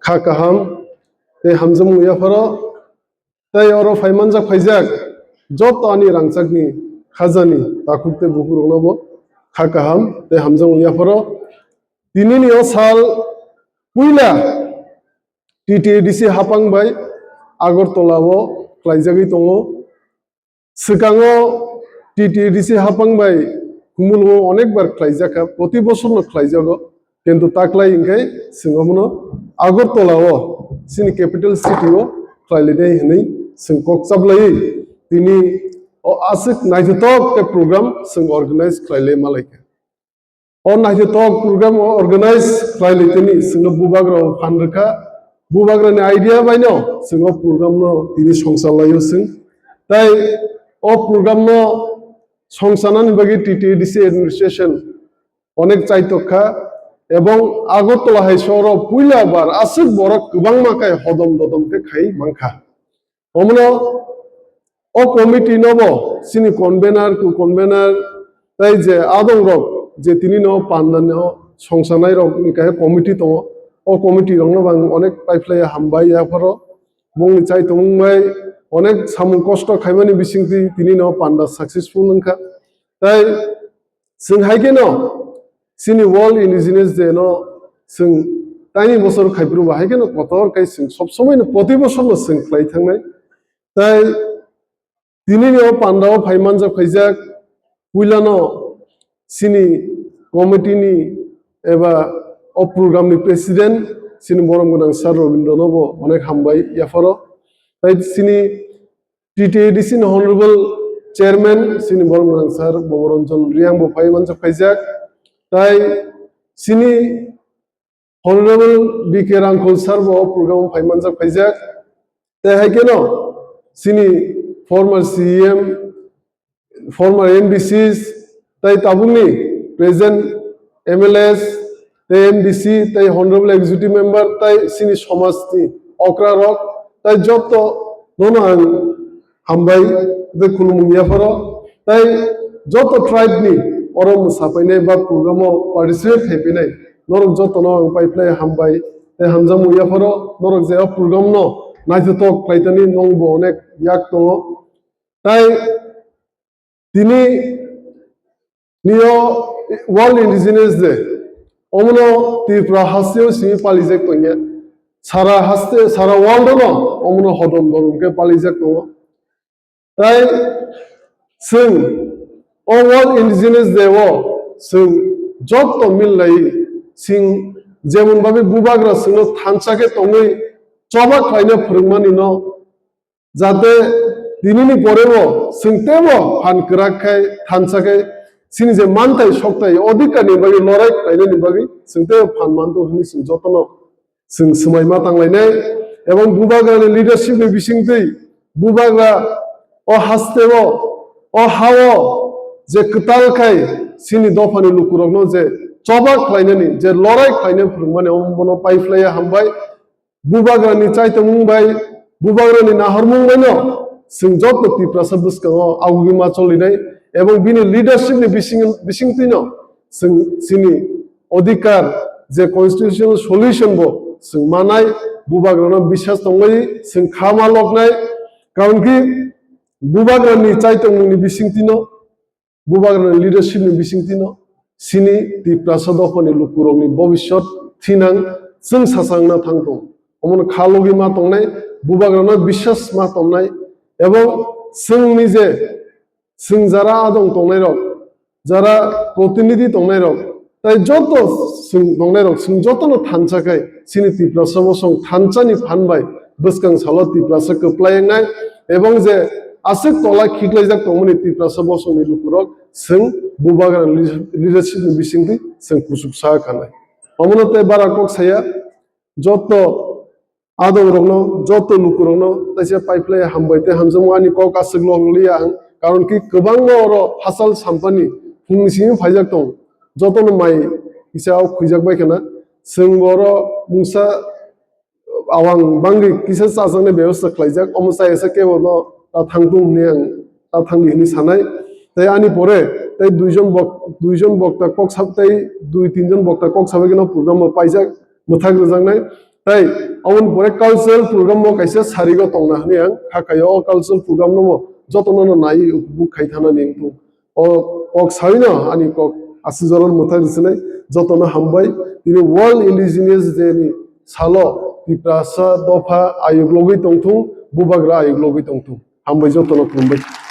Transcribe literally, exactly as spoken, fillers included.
kha kaham tei hamjakmung yapharo, tei oro phaimanjak phaijak joto ani rangchakni khajani takhuk tei bukhuk rokno bo kha kaham tei hamjakmung yapharo. Tinini o sal puila T T A D C hapang bai Agartala o khlaijagwi tongo. Swkango T T A D C hapang bai Khumulwngo onek bar khlaijakha, proti bosorno khlaijago, kintu taklai hwnkhe chwng omono Agartala o chini capital city o khlailainai hwnwi chwng kok chaplaiwi tini o aswk naithothok khe program chwng organize khlailai malaikha. O naithothok program o organize khlailai tini chwngno bubagra o phan rwkha. Bubagrani idea baino chwng o program no tini songcha laio chwng. Tai o program no songchanani bagwi T T A D C administration onek chaitok kha, ebong Agartala hai sohoro puila bar aswk borok kwbangma khe hodom dodom khe khai mankha. Omono o committee no bo chini convener, co-convener, tai je adong rok je tini no panda no songsanai rok ni kaisa committee tongo. O committee rok no bo ang onek paiphlai hambai yapharo. Bongni chai tongmung bai onek samung kosto khaimani bisingtwi tini no panda successful wngkha. Tai chwng hai kheno chini World Indigenous Day no chwng taini bosor khaiphuru bo hai kheno kotor kai chwng sob somoi no proti bosor no chwng khlai thangnai. Tai tini ni o panda o phai manjak phaijak puila no chini committee ni eba o program ni president chini borom gwnang sir Robindra no bo onek hambai yapharo. Tai chini T T A D C ni honorable chairman chini borom gwnang sir Boboranjan Reang bo phai manjak phaijak. Tai chini honorable B K Rangkhol sir bo o program o phai manjak phaijak. Tai hai kheno chini former C E M, former M D Cs, tai tabukni present M L As, tai M D C, tai honorable executive member, tai chini somajni okra rok, tai joto nono ang hambai tei khulumung yapharo, tai joto tribe ni oro mwsapainai ba program o participate khaipainai norok jotono ang paiphlai hambai tei hamjakmung yapharo, norok je o program no naithothok khlaitani nongbo onek yak tongo. Tai tini nio World Indigenous Day omono Tripura hasteo simi palijak tongya. Sara haste, sara world no omono hodom dodom khe palijak tongo. Tai chwng o World Indigenous Day o chwng joto millai chwng jemon babi bubagra chwngno thansa khe tongwi choba khlaina phwrwngmani no, jate tinini pore bo chwng teibo phan kwrak khai thansa khe chini je manthai sokthai odhikar ni bagwi lorai khlainani bagwi chwng teibo phan manto hwnwi chwng jotono chwng swmai ma tanglainai, ebong bubagra ni leadership ni bisingtwi bubagra o haste o, o ha o je kwtal khai chini dopha ni lukurok no je choba khlainani, je lorai khlainani phwrwngmani omo bono paiphlaiya hambai. Bubagra ni chaitomung bai, bubagra ni nahormung bai no chwng joto Tiprasa bwskango agugwi ma cholinai, ebong bini leadership ni bising, bisingtwi no chwng chini odhikar je constitutional solution bo chwng manai, bubagra no biswas tongwi chwng kha ma loknai, karon ki bubagra ni chaitomung ni bisingtwi no bubagrani leadership ni bisingtwi no chini Tiprasa dophani lukurokni bobiswt thinang chwng sachangna thang tong. Omono kha logi ma tongnai, bubagrano biswas ma tongnai, ebong chwngni je chwng jara adong tongnairok, jara protinidhi tongnairok, tai joto chwng tongnairok chwng jotono thansa khai chini Tiprasa bosong thansani phan bai bwskang salo Tiprasa kwplai wngnai, ebong je aswk tola khiklaijak tongmani Tiprasa bosongni lukurok chwng bubagra leadership ni bisingtwi chwng kuchuk sa khanai. Omono tei bara kok saya, joto adongrokno, joto lukurokno taisa paiphlai hambai tei hamjakmung ani kok aswk lok liya ang, karon ki kwbangma oro hachal sampani phungni simi phaijak tong, jotono mai kisa o khwijak bai khana, chwng bo oro mungsa awang bangwi kisa chajaknai bebostha khlaijak, omo chayasa kebo no ta thangtung hwnwi ang ta thangdi hwnwi sanai. Tei ani pore tei duijon bok-, duijon bokta kok sab-, tei dui tinjon bokta kok sabai kheno program bo paijak, mwthak rwjaknai. Tai aboni pore cultural program no kaisa sarigo tongna hwnwi ang kha khaio. O cultural program no mo jotono no naiwi upubuk khai thana ni wngthung. O kok saino ani kok aswk joror mwthang rwchwnai. Jotono hambai. Tini World Indigenous Day ni salo Tiprasa dopha ayuk logwi tongthung, bubagra ayuk logwi tongthung. Hambai jotono khulumbai.